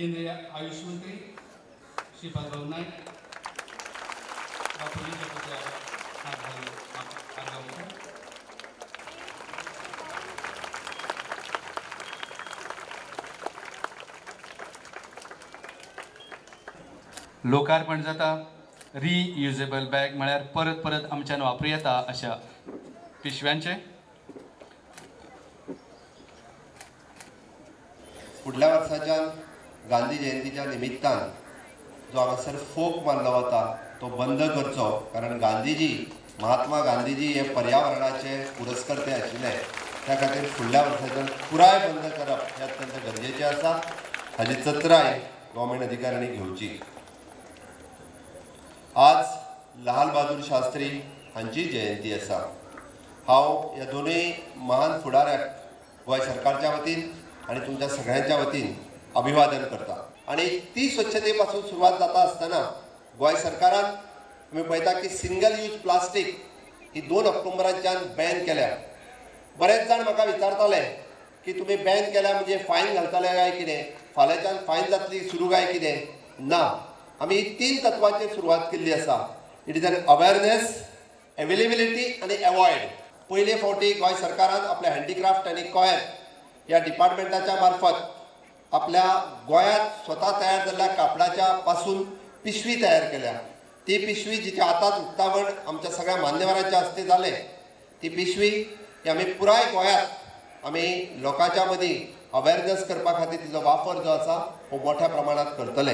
केंद्रीय आयुष मंत्री श्रीपाद नाईक बापूजीच्या पुतळ्याक हात घालून आर्गां ओंपतात. लोकार्पण जाता रियुजेबल बॅग म्हळ्यार परत परत आमच्यान वापरूं येता अशा पिशव्यांचे. फुडल्या वर्साच्यान गांधी जयंतीच्या निमित्तान जो हांगासर फोक मारलो वता तो बंद करचो, कारण गांधीजी, महात्मा गांधीजी हे पर्यावरणाचे पुरस्कर्ते आशिल्ले. त्या खातीर फुडल्या वर्साच्यान पुराय बंद करप हें अत्यंत गरजेचें आसा. हाजी चत्राय गव्हर्मेंट अधिकाऱ्यांनी घेवची. आज लाल बहादूर शास्त्री हांची जयंती आसा. हांव ह्या दोनूय महान फुडाऱ्याक गोंय सरकारच्या वतीन आनी तुमच्या सगळ्यांच्या वतीन अभिवादन करता. आनी ती स्वच्छते पासून सुरवात जाता आसतना गोंय सरकारान आमी पळयता की सिंगल यूज प्लास्टीक ही 2 ऑक्टोबराच्यान बॅन केल्या. बरेच जाण म्हाका विचारताले की तुमी बॅन केल्या म्हणजे फायन घालतले काय कितें, फाल्यांच्यान फायन जातली सुरू काय कितें. ना, आमी 3 तत्वांचेर सुरवात केल्ली आसा. It is an awareness, availability आनी एवॉयड. पयले फावटी गोंय सरकारान आपल्या हँडीक्राफ्ट आनी कॉयर ह्या डिपार्टमेंटाच्या मार्फत आपल्या गोंयांत स्वता तयार जाल्ल्या कापडाच्या पासून पिशवी तयार केल्या. ती पिशवी जिचे आतांच उक्तावण आमच्या सगळ्या मान्यवरांच्या हस्ते जालें, ती पिशवी ही आमी पुराय गोंयांत आमी लोकांच्या मदीं अवेरनेस करपा खातीर तिचो वापर जो आसा हो मोठ्या प्रमाणांत करतले.